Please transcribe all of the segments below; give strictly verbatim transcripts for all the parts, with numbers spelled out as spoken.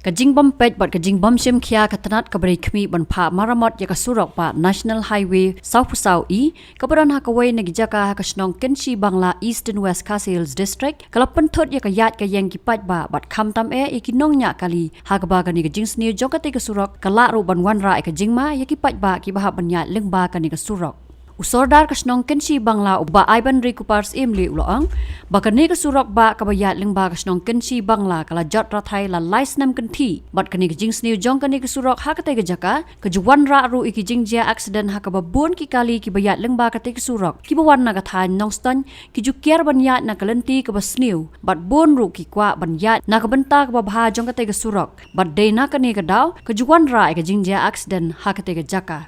Ka jingbym peit bad ka jingbym shim khia ka tnat kaba dei khmih ban phah maramot ïa ka surok bah National Highway sawphew saw E, kaba don ha kawei na ki jaka ha ka shnong Kynshi Bangla, Eastern West Khasi Hills District, ka la pynthut ïa ka ïaid ka ïeng ki paidbah bad khamtam eh ïa ki nongñiah kali, ha kaba kane ka jingsniew jong katei ka surok ka lah ruh ban wanrah ïa ka jingma ïa ki paidbah kiba hap ban ïaid lyngba kane ka surok. U Sordar ka shnong Kynshi Bangla, u Bah Ivan Rikupar Syiemlieh, u la ong ba kane ka surok bah kaba ïaid lyngba ka shnong Kynshi Bangla ka la jot rathai la lai snem kynthih, bad kane ka jingsniew jong kane ka surok ha katei ka jaka ka ju wanrah ruh ïa ki jingjia aksiden, ha kaba bun ki kali kiba ïaid lyngba katei ka surok kiba wan na ka thaiñ Nongstoiñ ki ju kiar ban ïaid na ka lynti kaba sniew, bad bun ruh ki kwah ban ïaid na ka bynta kaba bha jong katei ka surok, bad dei na kane ka daw ka ju wanrah ïa ka jingjia aksiden ha katei ka jaka.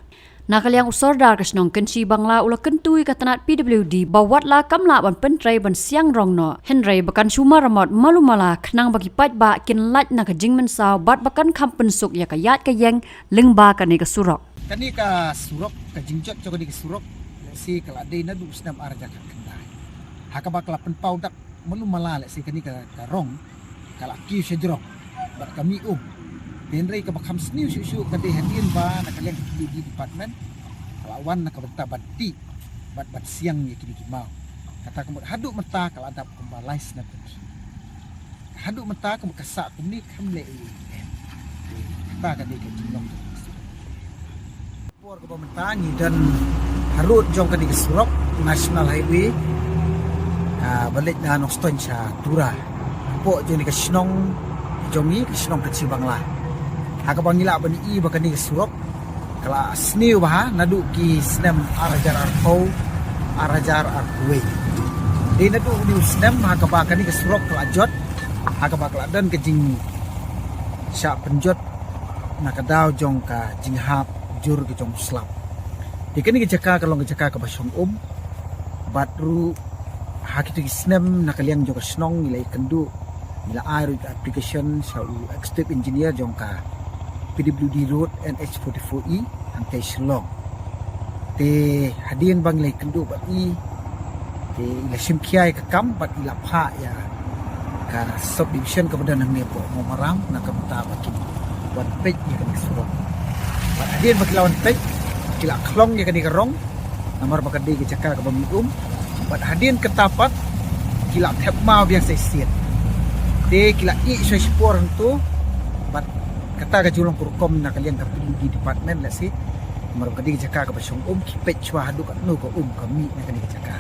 Na ka liang u Sordar ka shnong Kynshi Bangla u la kyntu ïa ka tnat P W D ba wat la kam lah ban pyntrei ban siang rong noh, hynrei ba kan shu maramot malu mala khnang ba ki paidbah kin lait na ka jingmynsaw bad ba kan kham pynsuk ïa ka ïaid ka ïeng lyngba kane ka surok. Kane ka surok, ka jingjot jong kane ka surok, lehse ka la dei naduh u snem ar hajar khatkhyndai, ha kaba ka la pynpaw dak malu mala, lehse kane ka, ka rong ka la kiew shajrong bad ka mih um. Hynrei kaba kham sniew shuh shuh ka dei hadien ba na ka liang ka P W D department ka la wan na ka bynta ban tih bad ban siang ïa kine ki maw. Kata ka mut haduh mynta ka la dap kumba lai snem kynthih. Haduh mynta ka mut ka sah kumne kam leh ei ei. Kata ka dei ka jinglong jong ka surok. Por kaba mynta ngi don harud jong kane ka surok National Highway, ah, ba leit na Nongstoiñ sha Tura, hapoh jong kane ka shnong jong ngi, ka shnong Kynshi Bangla. Ha kaba ngi lah ban ïohi ba kane ka surok ka la sniew bha naduh ki snem ar hajar arphew, ar hajar arphew wei. Dei naduh une u snem ha kaba kane ka surok ka la jot, ha kaba ka la don ka jingshah pynjot na ka daw jong ka jinghap jur ka jong u slap. Te kane ka jaka ka long ka jaka kaba shong um, bad ruh ha kito ki snem na ka liang jong ka shnong ngi la ïakynduh, ngi la ai ruh ka application sha u executive engineer jong ka P W D road N H forty-four E hangtei Shillong. Te hadien ba ngi la ïakynduh bad i, te i la shim khia ïa ka kam bad i la phah ïa ka subdivision kaba don hangne hapoh Mawmaram na ka bynta ba kin wan peit ïa kane ka surok. Bad hadien ba ki la wan peit, ki la khlong ïa kane ka rong, namar ba ka dei ka jaka kaba mih um. Bad hadien kata pat ki la thep maw biang sa shisien. Te ki la ïeh sha shipor hangto. Bad kata ka jinglong ka rukom na ka liang ka P W D department lehse, namar ba ka dei ka jaka kaba shong um, ki peit shuwa haduh katno ka um ka mih na kane ka jaka.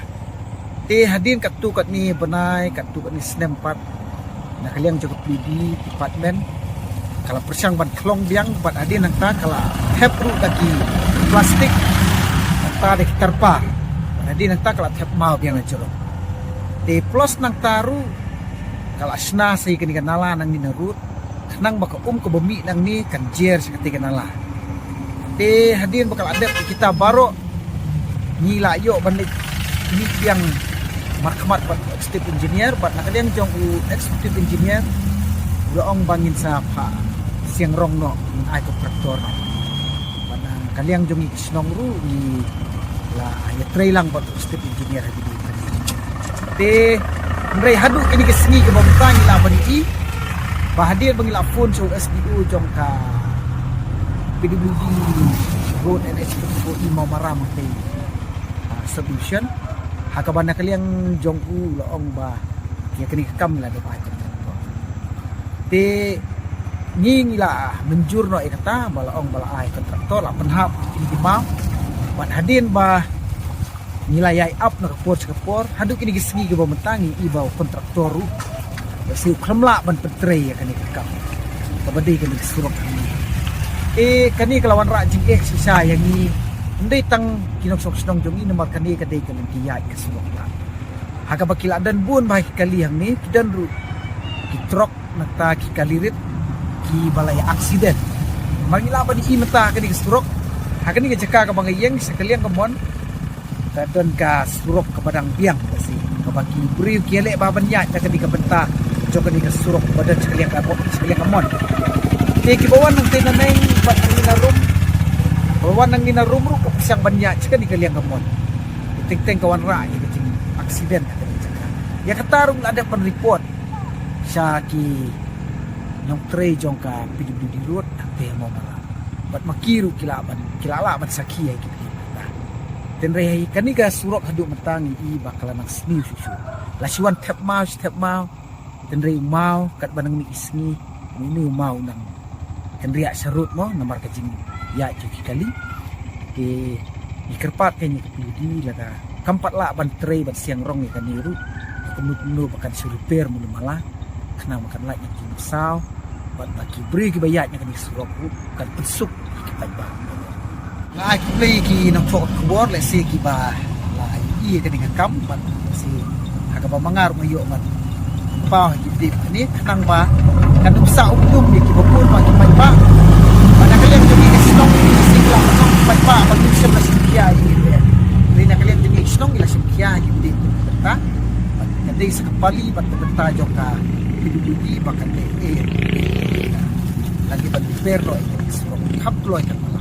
Te hadien katto katne bnai, katto katne snem pat, na ka liang jong ka P W D department ka la pyrshang ban khlong biang, bad hadien nangta ka la thep ruh da ki plastik, nangta da ki tarpar, bad hadien nangta ka la thep maw biang na jrong. Te plus nangta ruh ka la shna sa ïa kane ka nala nangne na rud, khnang ba ka um kaba mih nangne kan jer sha katei ka nala. Te hadien ba ka la dep, kita baroh ngi la ïoh ban leit mih biang markhmat bad executive engineer, bad na ka liang jong u executive engineer u la ong ba ngin sa phah siang rong noh, ngin ai contractor noh. Bad na ka liang jong ngi ki shnong ruh ngi la ïatrei lang bad u executive engineer ha kine ki taïew. Te hynrei haduh kine ki sngi kiba mynta ngi lah ban ïohi ba hadien ba ngi la phone sha u S D O jong ka P W D road N H forty-four E Mawmaram te, ah, subdivision, ha kaba na ka liang jong u la ong ba ïa kane ka kam la dep ai contractor. Te ngi, ngi la mynjur noh ïa kata, ba la ong ba la ai contractor, la pynhap kine ki maw. Bad hadien ba ngi la ïai ap na ka por sha ka por, haduh kine ki sngi kiba mynta ngi i ba u contractor ruh, ba shu khlem lah ban pyntrei ïa kane ka kam kaba dei kane ka surok hangne. Te kane ka la wanrah jingeh shisha ïa ngi, ym dei tang ki nongshong shnong jong ngi, namar kane ka dei ka lynti ïaid ka surok. Ha kaba ki la don bun bha ki kali hangne, ki don ruh ki trok, nangta ki kali rit kiba la ïa aksiden. Namar ngi lah ban ïohi mynta ha kane ka surok, ha kane ka jaka kaba nga ïeng sha ka liang ka mon, ka don ka surok kaba dang biang, ka si kaba ki briew ki ïaleh bha ban ïaid na kane ka bynta jong kane ka surok ba don sha ka liang ka mon, sha ka liang ka mon. Te kiba wan nangtei nangne bad nangne na Rum, ba wan nangne na Rum ruh ka pyrshang ban ïaid sha kane ka liang ka mon. Teng teng ka wanrah ïa ka jingaksiden ha kane ka jaka. Ïa kata ruh la dep ban report sha ki nongtrei jong ka P W D Road hangtei ha Mawmala. Bad ma ki ruh ki lah ban, ki lah lah ban sakhi ïa ki bym. Tynrai kane ka surok haduh mynta ngi i ba ka la nang sniew shuh shuh. La shu wan thep maw, shu thep maw. Tynrai u maw katba nang mih ki sngi, mih u maw nang kynriah sharud mo namar ka jingïaid jong ki kali. Te ngi kyrpad ka ïa ka P W D lada kam pat lah ban trei ban siang rong ïa kane ruh, kumno kumno ba kan shu repair mano mala khnang ba kan lait ïa ki nuksaw bad ba ki briew kiba ïaid ïa kane ka surok ruh kan pynsuk ïa ki paidbah. Nga ai khublei ïa ki nongthoh khubor lehse kiba la ïohi ïa kane ka kam bad lehse ha kaba ma nga ruh nga ïoh ban paw ha ki bym kane khnang ba kan ym sah umdum ïa kiba bun bad ki paidbah. Bad na ka liang jong ngi ka shnong, lehse ki la pynlong ki paidbah ba kim shym la shim khia ïa ki bym. Hynrei na ka liang jong ngi ka shnong ngi la shim khia ïa ki bym. Bad ka dei sa ka pali bad ka bynta jong ka P W D ba kan dei eh la ki ban repair noh ïa ka surok, kham kloi ka mala.